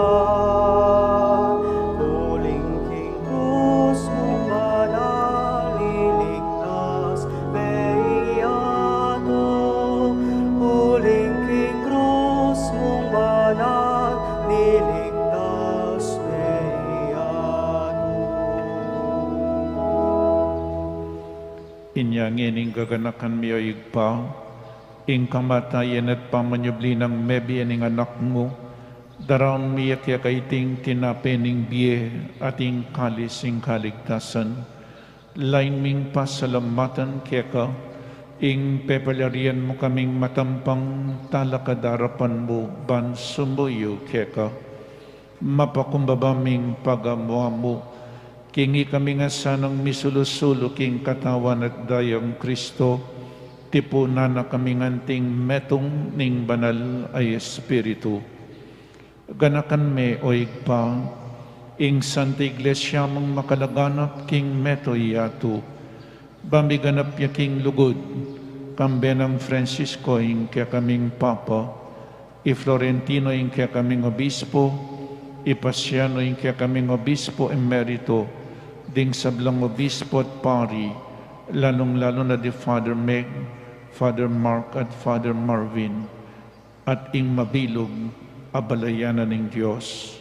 uling king krus mung banal, liligtas me yatu, uling king krus mung banal, liligtas me yatu. Inya ngeni, gaganakan mi, o Ibpa, ing kamatayan at pamanyubli nang mebie ning Anak mu, daraun mi keka iting tinape ning bie at ing kalis ning kaligtasan. Lain ming pasalamatan keka ing pepaliarian mu kaming matampang talakad arapan mu ban sumuyu keka. Mapakumbaba ming pagamu-amu king ikami ngan sanang misulu-sulu king Katawan at Dayang Kristo, tipunan na kaming anting metung ning Banal a Espiritu. Ganakan me, o Ibpa, ing Santa Iglesia mung makalaganap king mabilug a yatu, ban miganap ya king lugud, kambe nang Francisco ing kekaming Papa, i Florentino ing kekaming Obispo, i Pasiano ing kekaming Obispo Emerito, ding sablang Obispo at Pari, lalung-lalu na di Father Meg, Father Mark at Father Marvin, at ing mabilug a balayan na ning Dios.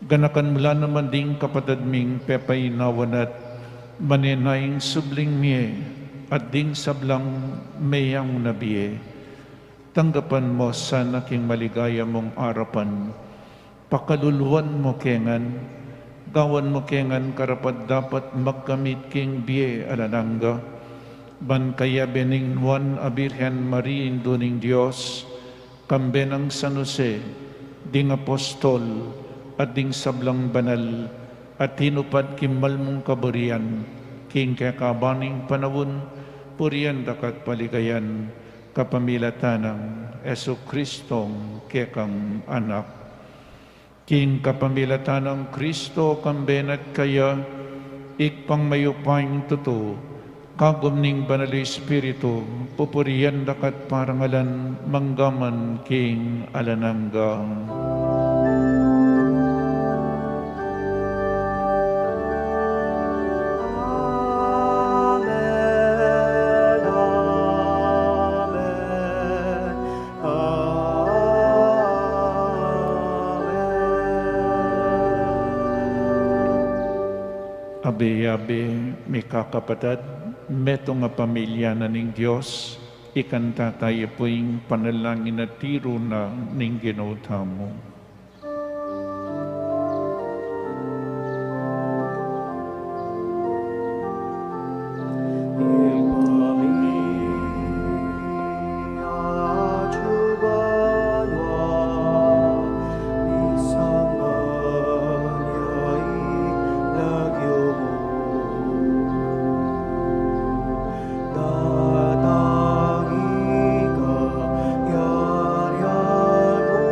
Ganakan mu la naman ding kapatad ming pepainawa na at manenaya ing subling mie at ding sablang meyang na bie. Tanggapan mu sana king maligaya mung arapan. Pakaluluan mu ke ngan, gawan mu ke ngan karapat-dapat magkamit king bie alang angga. Ban kayabe ning Nuan a Birhen Maria, Indu ning Dios, kambe nang San Jose, ding apostol, at ding sablang banal a tinupad king banal mung kaburian king kekaban ning panaun, purian da ka at paligayan kapamilatan nang Jesucristo, kekang Anak. King kapamilatan nang Kristo, kambe na at kaya, Ibpang mayupayang tutu, kagum ning Banal a Espiritu, pupurian da ka at parangalan mangga man king alang angga. Amen, amen. Abe-abe, mikakapatad, metung a pamilya na ning Dios, ikanta taya pu ing panalangin a tiru na ning Ginu tamu. Datang ika, yarian mu,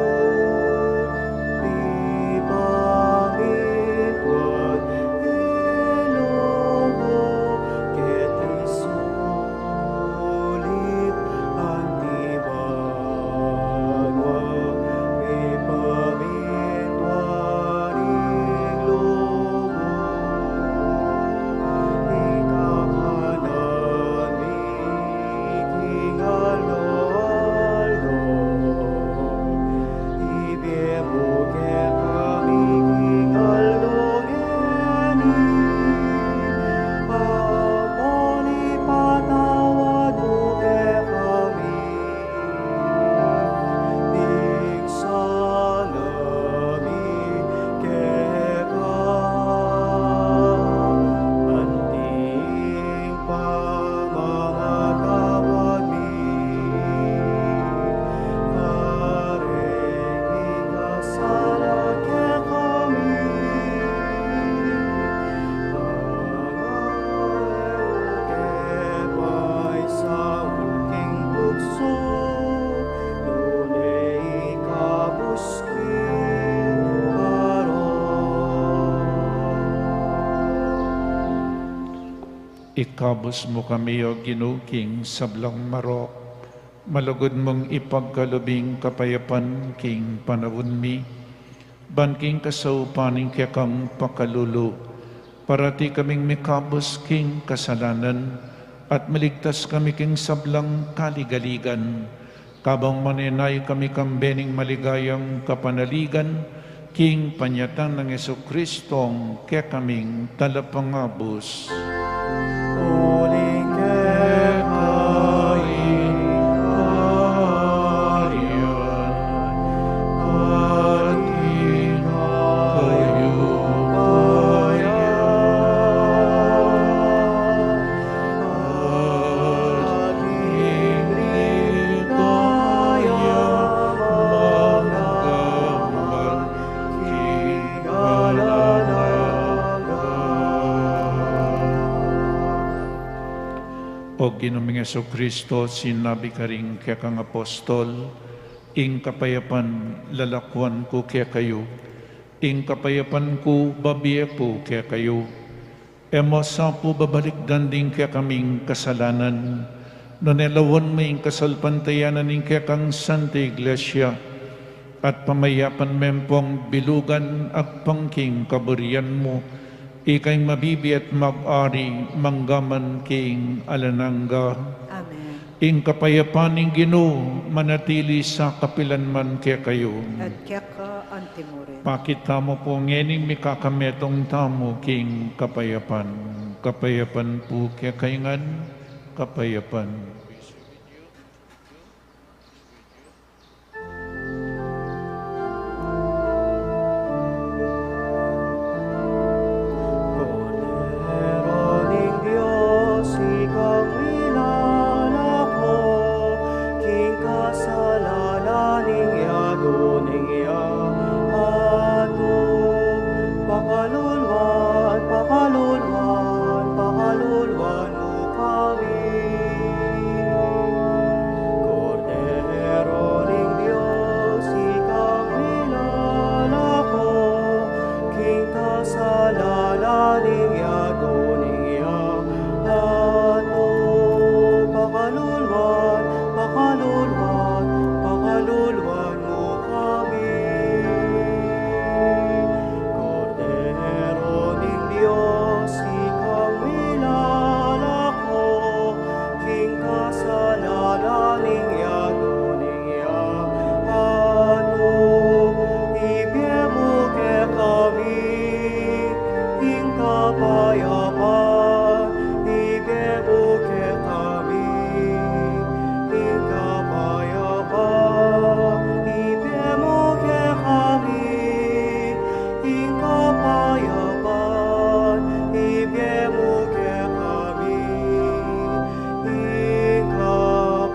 Ikabus mu kami, O Ginu, king sablang marok, malugud mung ipagkalub ing kapayapan king panaun mi, ban king kasaupan ning kekang pakalulu, parati kaming mikabus king kasalanan, at maligtas kami king sablang kaligaligan, kabang manenaya kami kambe ning maligayang kapanaligan, king panyatang nang Jesucristong kekaming Talapangabus. Uling keka ing kayarian, at ing kayupayan, at ing ligaya manggaman king alang angga. O Ginu ming Jesucristo, sinabi karing kekang apostol, ing kapayapan lalakuan ku kekayu, ing kapayapan ku babie ku kekayu. E mu sa pu babalikdan ding kekaming kasalanan, nune lawan mu ing kasalpantayanan ning kekang Santa Iglesia, at pamayapan me pung bilugan agpang king kaburian mu, ika ing mabibie at mag-ari manggaman king alang angga. Amen. Ing kapayapan ning Ginu manatili sa kapilan man kekayu. At keka antimurin. Pakit tamu pu ngening mikakametung tamu king kapayapan. Kapayapan pu kekayu ngan, kapayapan. Kordero ning Dios, ikang milalako king kasalanan ning yatu ning yatu. Pakaluluan, pakaluluan, pakaluluan mu kami. Kordero ning Dios, ikang milalako king kasalanan ning yatu ning yatu. Pakaluluan, pakaluluan, pakaluluan mu kami. Kordero ning Dios, ikang milalako king kasalanan ning yatu ning yatu. Ibie mu kekami ing kapayapan, ibie mu kekami ing kapayapan, ibie mu kekami ing kapayapan, ibie mu kekami ing kapayapan.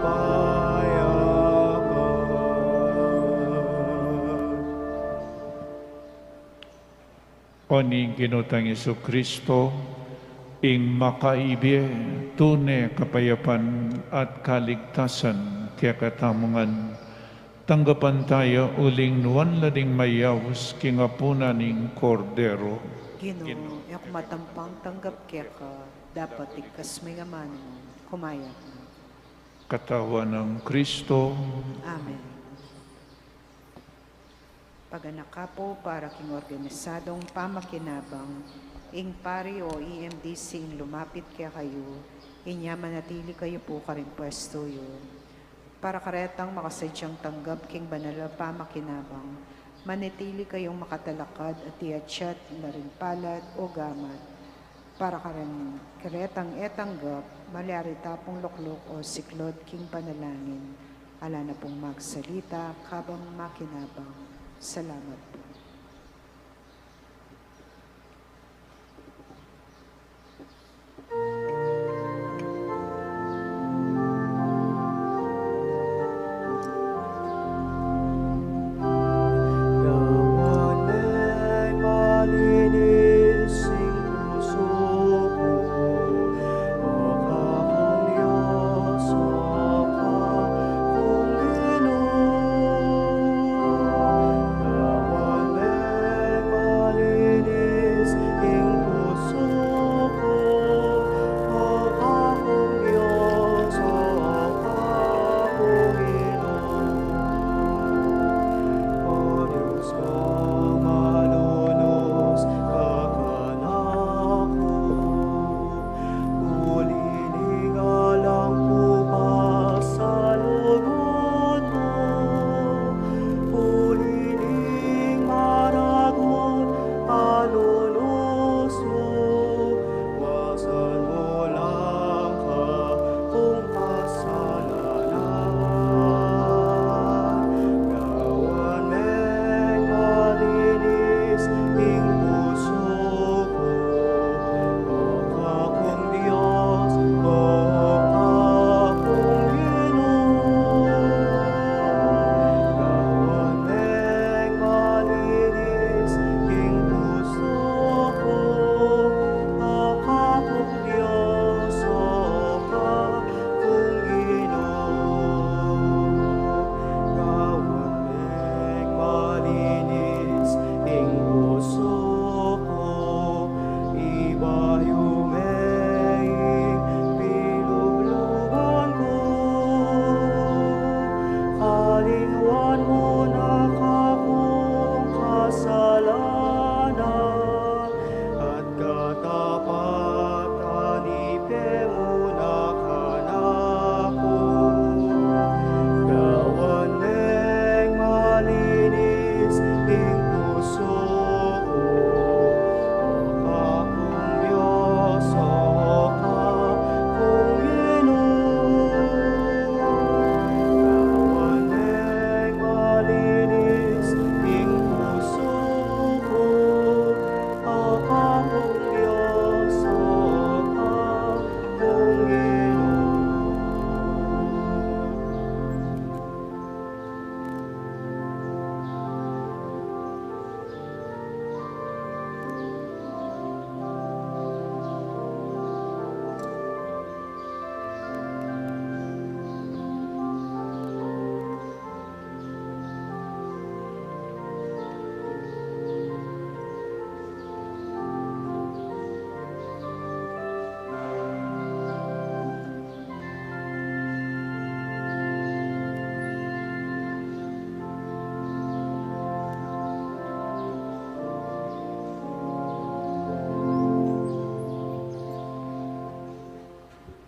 O ning Ginu tang Jesucristo, ing makaibie tune kapayapan at kaligtasan kekatamu ngan, tanggapan taya uling nuan la ding mayaus king apunan ning Kordero. Ginu, e ku matampang tanggap keka, dapot igkas mu ing amanu mu, kumayap na. Katawan nang Kristo. Amen. Paganaka pu para king organisadong pamakinabang, ing pari o E M D C ing lumapit kekayu, inya manatili kayu pu karing pwestu yu. Para karetang makasadyang tanggap king banal a pamakinabang, manatili kayung makatalakad at iyatsyat na ring palad o gamat. Para kareng, karetang e tanggap, malyari ta pung lukluk o siklod king panalangin. Ala na pung magsalita kabang makinabang. Salamat pu.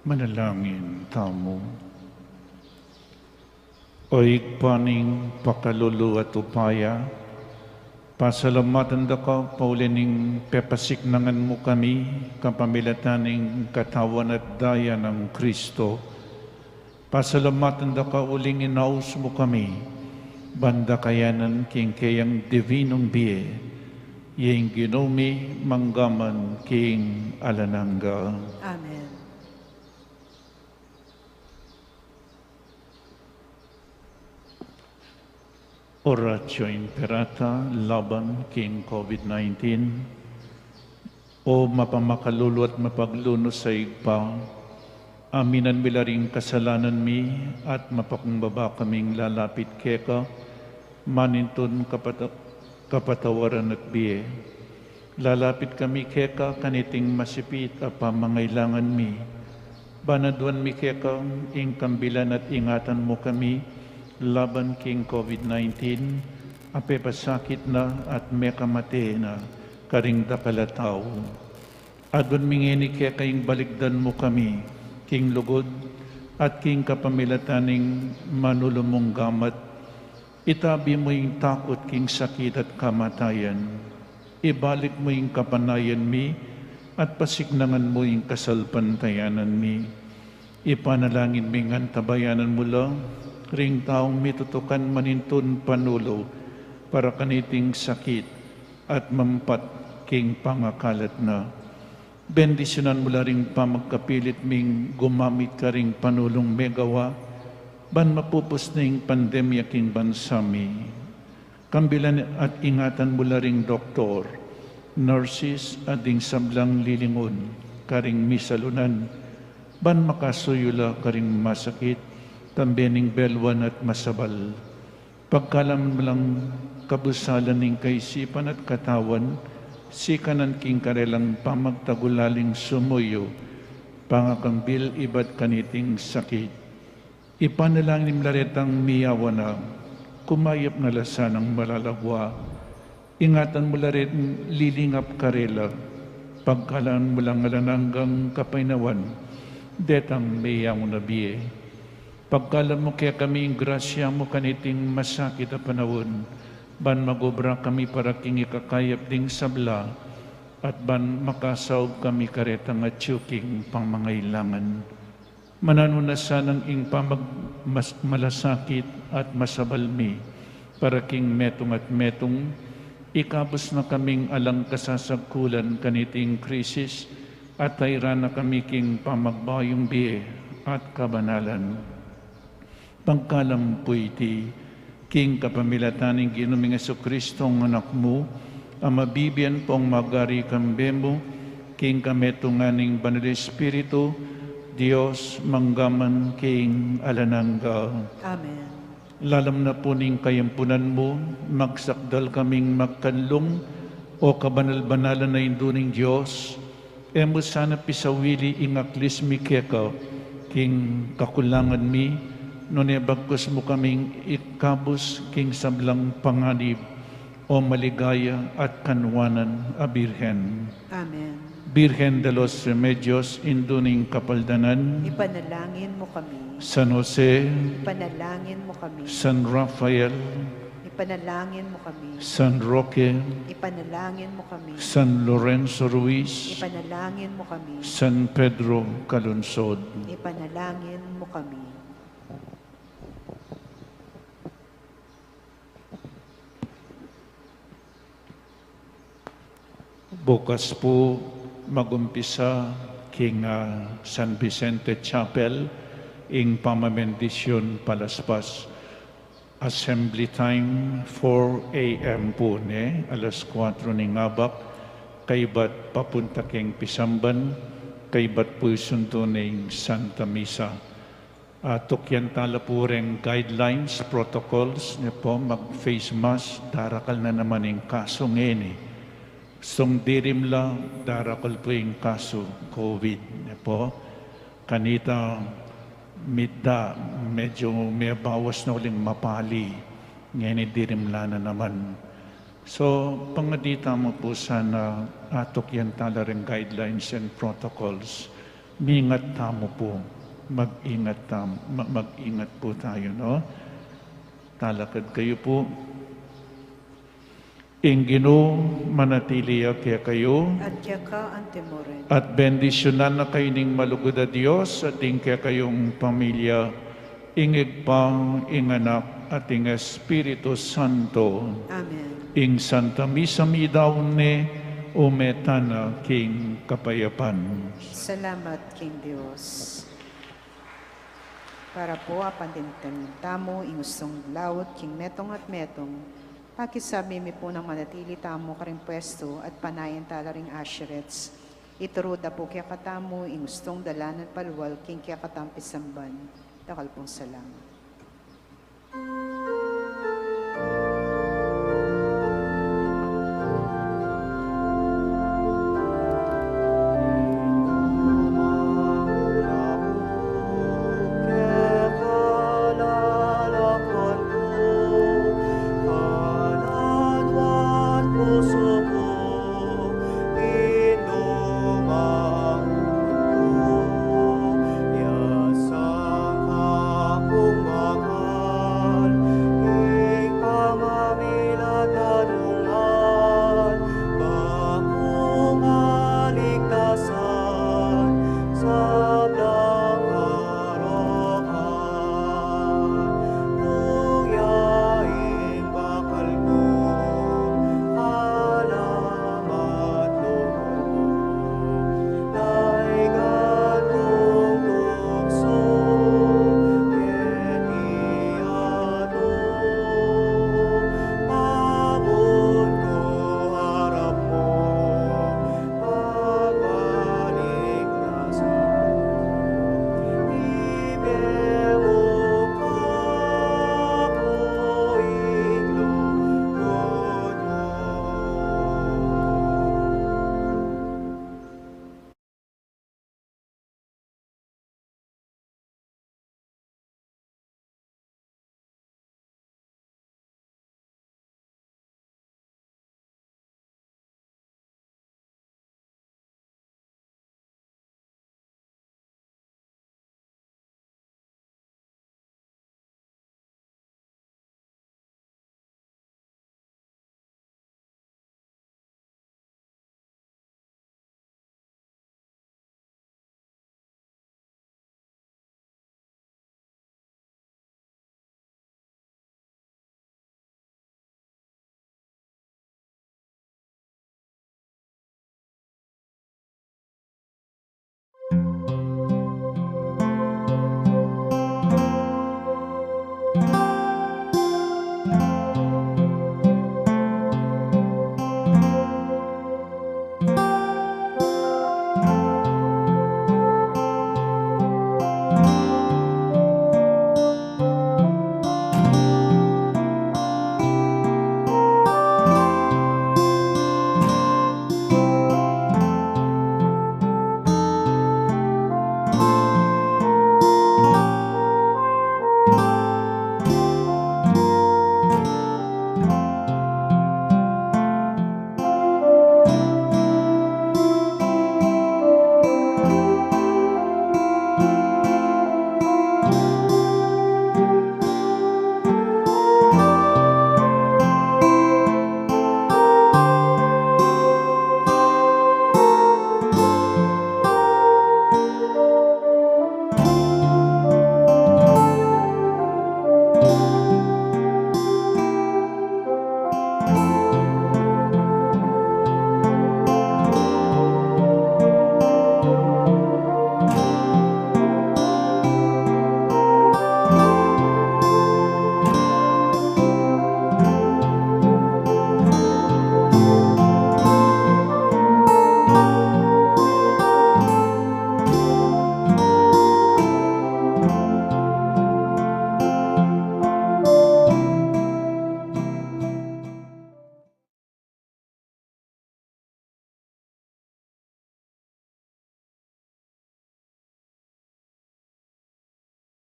Manalangin tamu. O Ibpa ning pakalulu at upaya, pasalamatan da ka pauli ning pepasiknangan mu kami kapamilatan ning katawan at daya nang Kristo. Pasalamatan da ka uling inaus mu kami ban dakayanan king keyang divinung bie, ing Ginu mi manggaman king alang angga. Amen. Oratio Imperata laban king COVID nineteen. O mapamakalulu at mapaglunus a Ibpa, aminan mi la ring kasalanan mi at mapakumbaba kaming lalapit keka, manintun kapata-, kapatawaran at bie. Lalapit kami keka kaniting masipit a pamangailangan mi. Ban aduan mi keka ing kambilan at ingatan mu kami laban king COVID nineteen, a pepasakit na at mekamate na karing dakal a tau. Aduan mi ngeni keka ing balikdan mu kami king lugud at king kapamilatan ning manulu mung gamat. Itabi mu ing takut king sakit at kamatayan. Ibalik mu ing kapanayan mi at pasiknangan mu ing kasalpantayanan mi. Ipanalangin mi ngan tabayanan mu la ring taung mitutukan manintun panulu para kaniting sakit at mampat king pangakalat na. Bendisyunan mu la ring pamagkapilit ming gumamit karing panulung megawa ban mapupus na ing pandemya king bansa mi. Kambilan at ingatan mu la ring doktor, nurses, at ding sablang lilingun karing misalunan ban makasuyu la karing masakit, tambe ning belwan at masabal. Pagkalam lang kabusalan ning kaisipan at katawan, sikanan king karelang pamagtagulaling sumuyu, pangakambil ibat kaniting sakit. Ipanalangin mu la retang miyawan na, kumayap na la sanang malagwa. Ingatan mu la ring lilingap karela, pagkalam mu lang alang anggang kapaynawan detang miyawan na bie. Pagkalam mu kekami ing grasya mu kaniting masakit a panaun, ban magobra kami para king ikakayap ding sabla, at ban makasaub kami karetang atyu king pamangailangan. Mananu na sanang ing pamag-, mas-, malasakit at masabal mi, para king metung at metung, ikabus na kaming alang kasasagkulan kaniting krisis, at tairan na kami king pamagbayung bie at kabanalan. Pagkalam pu iti, king kapamilatan ning Ginu ming Jesucristo, ing Anak mu, a mabibie ampong magari kambe mu, king kametungan ning Banal Espiritu, Dios, manggaman king alang angga. Amen. Lalam na pu ning kayampunan mu, magsakdal kaming magkanlung, o kabanal-banalan a Indu ning Dios, e mu sana pisawili ing aklis mi keka king kakulangan mi, nune bagkus mu kaming ikabus king sablang panganib, o maligaya at kanwanan a Birhen. Amen. Birhen de los Remedios, Indu ning Kapaldanan. Ipanalangin mu kami. San Jose. Ipanalangin mu kami. San Rafael. Ipanalangin mu kami. San Roque. Ipanalangin mu kami. San Lorenzo Ruiz. Ipanalangin mu kami. San Pedro Calungsod. Ipanalangin mu kami. Bukas pu, mag-umpisa king, ah, San Vicente Chapel ing pamabendisyun palaspas. Assembly time, four A M pu, ne, alas kuatro ning abak, kaybat papunta king pisamban, kaybat pu isundu ning Santa Misa. Ah, tukyan tala pu reng guidelines, protocols, ne pu, mag-face mask, darakal na naman ing kasu ngeni. Sung dirimla, darakal pu ing kasu COVID, ne pu. Kanita, mitda, medyu mebawas na uling mapali, ngeni dirimla na naman. So, pangadi tamu pu sana, ah, tukyan tala reng guidelines and protocols. Mingat tamu pu. Mag-ingat tam-, ma-, mag-ingat pu tayu, no? Talakad kayu pu. Ing Ginu manatili ya kekayu. At keka antimurin. At bendisyunan na kayu ning malugud a Dios, at ing kekayung pamilya, ing Ibpa, ing Anak, at ing Espiritu Santo. Amen. Ing Santa Misa midaun ne, ume tana king kapayapan. Salamat king Dios. Para pu apantintan tamu ing ustung laut king metung at metung, pakisabi mi pu nang manatili tamu karing pwestu at panayan tala ring asherets. Ituru da pu kekatamu ing ustung dalan at palual king kekatamung pisamban. Dakal pung salamat.